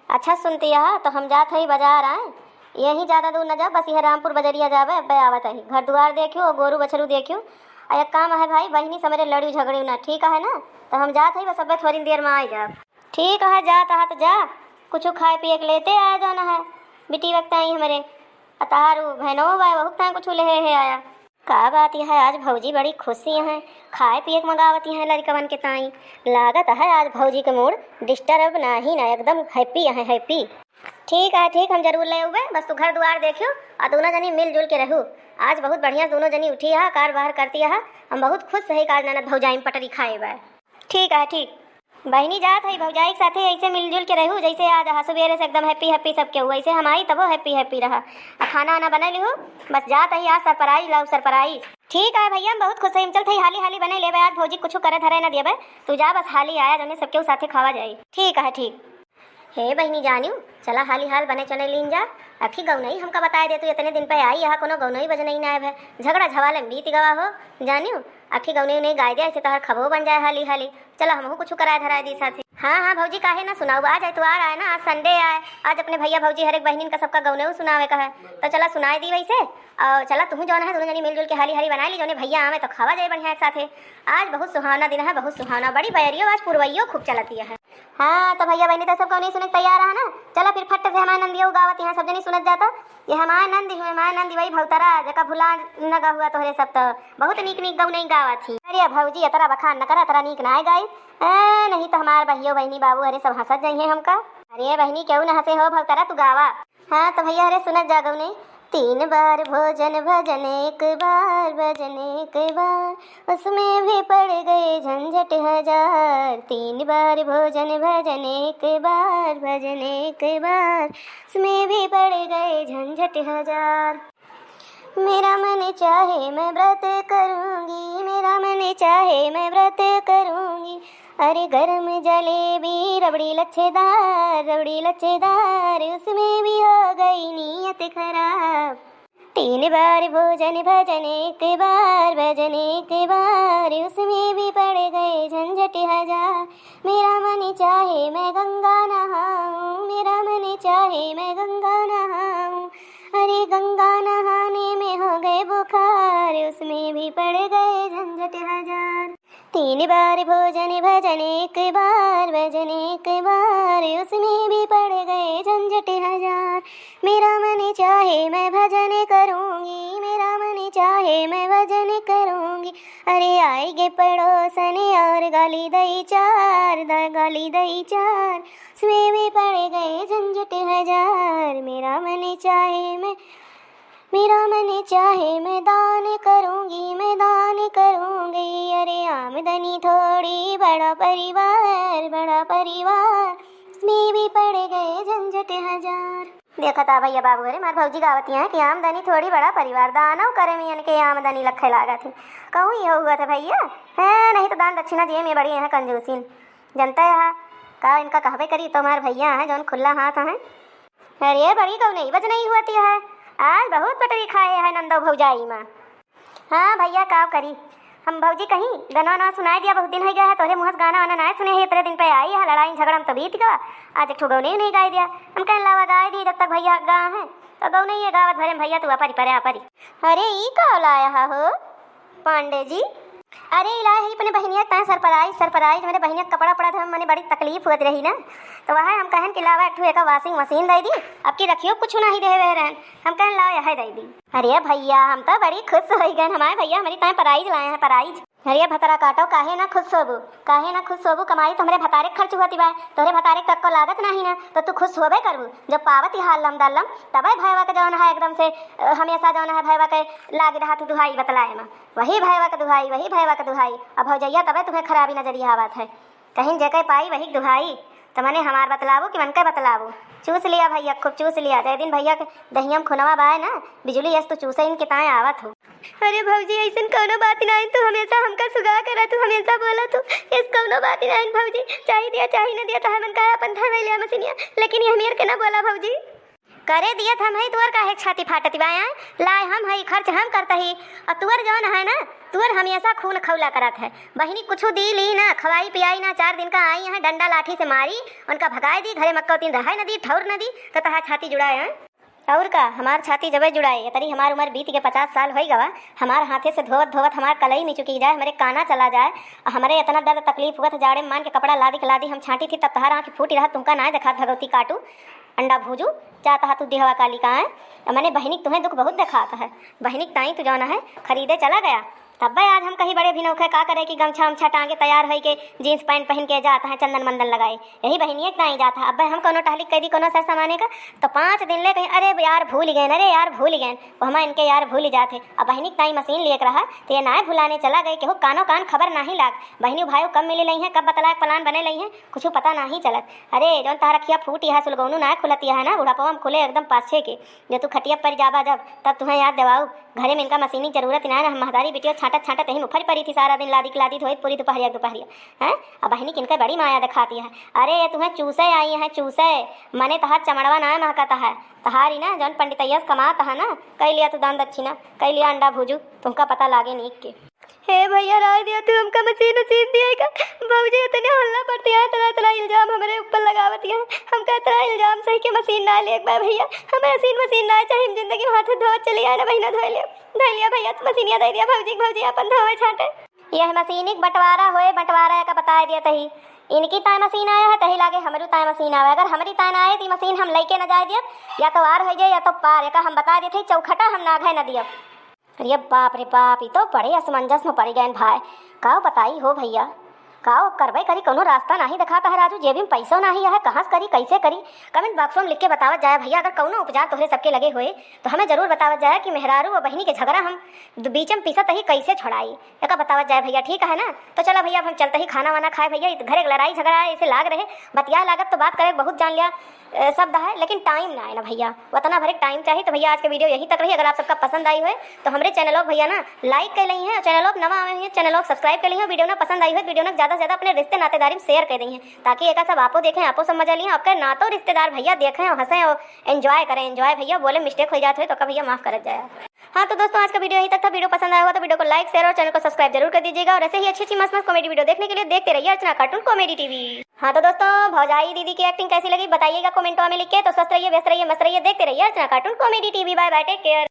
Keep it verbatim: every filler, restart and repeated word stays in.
अच्छा सुनती है, तो हम जात हई बाजार आए, यहीं ज्यादा दूर न जाओ, बस यह रामपुर बजरिया जाबे, अब्बे आवत हई। घर दुआर देखियो, गोरू बछरू देखियो। आ एक काम है भाई, बहिनी से हमरे लड़ियो झगड़ियो ना, ठीक है ना? तो हम जात हई, बस अब्बे थोड़ी देर में आई जाब। ठीक है, जात है तो जा, कुछ खाए पिए के लेते आया जाना है, बिटिया के ताई हमरे। आ तहार उ भैनो बा, वहू के ताई कुछ लेहे है आया। का बात है, आज भौजी बड़ी खुशी हैं, खाए पिए के मंगावती हैं लड़िकवन के ताई। लागत है आज भौजी के mood disturb नाही ना, एकदम happy है, happy। ठीक है, ठीक, हम जरूर ले अउबे, बस तू घर दुआर देखियो और दोनों जनी मिलजुल के रहू। आज बहुत बढ़िया दोनों जनी उठी है, कार बाहर करती है, हम बहुत खुश है कि आज ननद भौजाई में पटरी खाए बा। ठीक है, ठीक। बहिनी जात है भौजाई के साथे, ऐसे मिलजुल के रहू जैसे आज हा सुबेरे से एकदम happy happy सब केहू, ऐसे हम आई तबो happy happy रहा। आ खाना वाना बना लिहू, बस जात है आज surprise लाऊ surprise। ठीक है भैया, हम बहुत खुश है, हम चलत है हाली हाली बने लेबे, आज भौजी कुछ करे धरे न देबे, तू जा बस हाली आया जौने सब केहू साथे खावा जाई। ठीक है, ठीक। हे बहिनी जानियो, चला हाली हाल बने चने लीन जा। अखी गौनई हमका बताए दे, तू इतने दिन पे आई, यहाँ कोनो गौनई बजनई ना आए भे, झगड़ा झवाले में बीत गवा हो। जानियो, अखी गौनई उनई गाय दे, ऐसे तोहर खबो बन जाए हाली हाली। चला हमहू कुछ कराए धराए दी साथे। हाँ हाँ भौजी, काहे ना सुनाऊ, आज एतवार आए ना, आज Sunday आए, आज अपने भैया भौजी हर एक बहिनिन का सबका गौनऊ सुनावे का है, तो चला सुनाए दी वैसे। और चला तुहू जौन है दोनों जनी मिलजुल के हाली हाली बनाए ली, जौने भैया आवे तो खावा जाए बढ़िया एक साथे। आज बहुत सुहावना दिन है, बहुत सुहावना, बड़ी बयरियो आज पुरवैयो खूब चलती है। हाँ, तो भैया बहिनी तो सब गौनई सुने के तैयार रहा ना। चला फिर फट से हमारे नंदियो गावत यहाँ सब जनी सुनत जाता। ये हमारे नंदी हुए, हमारे नंदी वही भौतरा, जेका भुला न गा हुआ तोहरे सब तो। बहुत नीक नीक गौनई गावत ही। अरे भौजी, इतना बखान न करा, इतना नीक ना गाई। ए, नहीं तो हमार भैयो बहिनी बाबू अरे सब हंसत जइहे हमका। अरे बहिनी, केहू न हंसे हो भौतरा, तू गावा। हाँ, तो भैया अरे सुनत जा गौनई। तीन बार भोजन भजन एक बार भजन एक बार, उसमें भी पड़ गए झंझट हजार। तीन बार भोजन भजन एक बार भजन एक बार, उसमें भी पड़ गए झंझट हजार। मेरा मन चाहे मैं व्रत करूंगी, मेरा मन चाहे मैं व्रत करूंगी। अरे गरम जलेबी रबड़ी लच्छेदार, रबड़ी लच्छेदार, उसमें भी हो गई नीयत खराब। तीन बार भोजन भजन एक बार भजन एक बार, उसमें भी पड़ गए झंझट हजार। मेरा मन चाहे मैं गंगा नहाऊं, मेरा मन चाहे मैं गंगा नहाऊं। अरे गंगा नहाने में हो गए बुखार, उसमें भी पड़ गए झंझट हजार। तीन बार भोजन भजन एक बार भजन एक बार, उसमें भी पड़ गए झंझट हजार। मेरा मन चाहे मैं भजन करूंगी, मेरा मन चाहे मैं भजन करूंगी। अरे आएगे पड़ोसन और गाली दई चार, द-, गाली दई चार, उसमें भी पड़ गए झंझट हजार। मेरा मन चाहे मैं, मेरा मन चाहे मैं दान करूंगी, मैं दान करूंगी। अरे आमदनी थोड़ी, बड़ा परिवार, बड़ा परिवार, उसमें भी पड़ गए झंझट हजार। देखा था भैया बाबू, अरे मार भौजी गावतिया है कि आमदनी थोड़ी, बड़ा परिवार, दानव करे में इनके आमदनी लखे लागत है। कहूँ ये हुआ था भैया, है नहीं तो दान दक्षिणा दिए में बड़ी है कंजूसिन। जनता है का इनका कहबे करी, तो हमार भैया है जौन खुला हाथ है। अरे बड़ी गौनई बजनई हुआ ती है, आज बहुत पटरी खाए है नंदो भौजाई माँ। हाँ भैया, काव करी हम भौजी, कहीं गनवा नवा सुनाई दिया, बहुत दिन हो गया है तोहरे मुँह से गाना वाना ना सुने है, इतने दिन पे आई है, लड़ाई झगड़ा में तो बीत गवा, आज एक ठो गौनई नहीं गाई दिया। हम कहन लावा गाय दी जब तक भैया गा है, तो गौनई ये गावत भरे में भैया तू अपरी परे अपरी। अरे ई का लाया हा हो पांडे जी? अरे ई लाए है अपने बहिनिया के ताए surprise, surprise, मेरे बहिनिया के कपड़ा उपड़ा धोए में मने बड़ी तकलीफ होत रही ना, तो वह हम कहन कि लावा एक ठो एका washing machine दे दी, अब की रखियो कुछ नहीं देवे रहन, हम कहन लावा यह दे दी। अरे भैया, हम तो बड़ी खुश हो गए, हमारे भैया हमारी ताए prize लाए हैं, prize। अरे भतरा काटो, काहे ना खुश होबू, काहे ना खुश होबू? कमाई तो हमरे भतारे के खर्च होती बा, तोहरे भतारे के तक्को लागत नाही ना, तो तू खुश होबे करबू। जब पावत ही हाल लम दल्लम, तबे भैया के जौन है एकदम से, अ, हमेशा जौन है भैया के लाग रहा तू दुहाई बतलाए में, वही भैया के दुहाई, वही भैया के दुहाई। अब भौजैया तबे तुम्हें खराबी नजरिया आवत है। कहीं जेके पाई वही के दुहाई, त मने हमार बतलावो कि मन के बतलावो? चूस लिया भैया, खूब चूस लिया। जय दिन भैया के दहिया में खुनवा बाय ना, बिजुली यस तो चूसे इनके ताए आवत हो। अरे भौजी, ऐसन कौनो बात नाइन, तू हमेशा हमका सुगा करा, तू हमेशा बोला तू, यस कौनो बात नाइन भौजी, चाही दिया चाही न दिया, तो हमन का अपन धवे लिया मसीनिया, लेकिन ये हमियर के ना बोला भौजी। करे दियत हम हई, तुअर काहे छाती फाटत बा, आय? लाए हम हई, खर्च हम करत ही, अउर तुअर जौन है ना, तुअर हमेसा खून खौला करत है। बहिनी कुछु दी ली ना, खवाई पियाई ना, चार दिन का आई है, डंडा लाठी से मारी, उनका भगाए दी, घरे मक्कौतीन रहै न दी, ठौर न दी, तो तहार छाती जुड़ाए, आय? अउर का, हमार छाती जबै जुड़ाए, एतरी हमार उमर बीत के पचास साल होइ गवा, हमार हाथे से धोवत धोवत हमार कलई मिचुकी जाए, हमरे काना चला जाए, अउर हमरे एतना दर्द तकलीफ हुअत, जाड़े में मान के कपड़ा लादी के लादी हम छांटी थी, तब तहार आँखी फूटी रहत, तुमका नाय देखात भगवती काटू, अंडा भूजू, जा तहा तू देहवा काली का, आय? मने बहिनी के तुहें दुख बहुत देखात है, बहिनी के ताई तू जौन है खरीदे चला गया, तब्बे आज हम कहीं बड़े भी नौखे का करे कि गमछा उमछा टांगे तैयार होई के जींस पैंट पहन के जात है चंदन मंदन लगाए, यही बहिनिये के ताई जात है। अब्बे हम कोनो टहलिक कह दी कोनो सर सामाने का, तो पाँच दिन ले कहीं, "अरे यार भूल गए, अरे यार भूल गए।" वो हमा इनके यार भूल जात है। अब बहिनी के ताई मशीन लिए के रहा, तो ये नाय भुलाने चला गए, केहू कानो कान खबर नाही लाग। बहिनी भाई कब मिली लई है, कब बतलाए plan बने लई है, कुछ पता नाही चलत। अरे जौन तहार अखिया फूटी है, सुलगौनू नाय खुलतिया है ना, बुढ़ापवा में खुले एकदम पाछे के। जो तू खटिया पर जाबा जब, तब तुहें याद देवाऊ। घरे में इनका मशीनी जरूरत ना है, हम महतारी बिटिया छांटत छांटत यही में उफर परी थी सारा दिन, लादी के लादी धोई पूरी दुपहरिया के दुपहरिया। हैं? अब बहिनी किनका बड़ी माया दिखाती है। अरे ये तुहें चूसे आई है, चूसे। मने तहार चमड़वा ना महकत है। तहारी ना जौन पंडितैया से कमात है ना, कई लिया तू दान दक्षिणा, कई लिया अंडा भूजू, तुमका पता लागे नीक के। हे भैया, राय दिया तू हमका मशीन उशीन दिए का। बाबूजी इतने हल्ला पड़ती है, इतना, इतना इल्जाम हमरे ऊपर लगावती है। हमका इतना इल्जाम सही के मशीन ना ले एक बार भैया। हमें मशीन, मशीन ना चाहिए, हम जिंदगी में हाथ धोवत चली आए ना, महीना धोए लिया, धोए लिया भैया, तू मशीनिया दे दिया भौजी, भौजी अपन धोवे छाटे। यह मशीनी के बंटवारा होए, बंटवारा का बताए दिया तही। इनकी ताय मशीन आया है, तही लागे हमरू ताय मशीन आवे। अगर हमरी ताय ना आए, तो ई मशीन हम लेके न जाए दियब, या तो आर हो जाए, या तो पार। एका हम बता देते, चौखटा हम नाघे न दियब। अरे बाप रे बाप, ई तो बड़े असमंजस में पड़ गए भाई। काव बताई हो भैया, काव करबे करी, कौनो रास्ता नाही दिखाता है राजू, जेबी में पैसो नाही है, कहाँ से करी, कैसे करी? Comment box में लिख के बतावत जाए भैया, अगर कौनो उपचार तोहरे सबके लगे होए, तो हमें जरूर बतावत जाए कि मेहरारू और बहिनी के झगड़ा हम दु-, बीच में पिसत ही कैसे छोड़ाई, एका बतावत जाए भैया, ठीक है ना? तो चला भैया, अब हम चलते ही खाना वाना खाए भैया, इत-, घरे एक लड़ाई झगड़ा है, ऐसे लाग रहे, बतिया लागत तो बात करे बहुत जान लिया, अ, शब्द है, लेकिन time ना है ना भैया, उतना भरे time चाहिए। तो भैया, आज के video यहीं तक रही। अगर आप सबका पसंद आई होए, तो हमरे channel को भैया ना like कर लई हैं, channel को नवा आए हैं, channel को subscribe कर लई हैं, video ना पसंद आई होए, video ना ज्यादा से ज्यादा अपने रिश्ते नातेदारी में share कर दई हैं, ताकि एका सब आपो देखें, आपो सब मजा लिए, आपके नातो रिश्तेदार भैया देखें और हंसें और enjoy करें। Enjoy भैया, बोले mistake हो जात होए तो का भैया माफ करत जाए। हाँ तो दोस्तों, आज का video यहीं तक था। Video पसंद आया हुआ तो video को like, share और channel को subscribe जरूर कर दीजिएगा। और ऐसे ही अच्छी अच्छी मस्त मस्त comedy video देखने के लिए देखते रहिए अर्चना Cartoon Comedy TV। हाँ तो दोस्तों, भौजाई दीदी की acting कैसी लगी बताइएगा commentवा में लिख के। तो स्वस्थ रहिए, व्यस्त रहिए, मस्त रहिए, देखते रहिए अर्चना Cartoon Comedy TV। Bye bye, take care।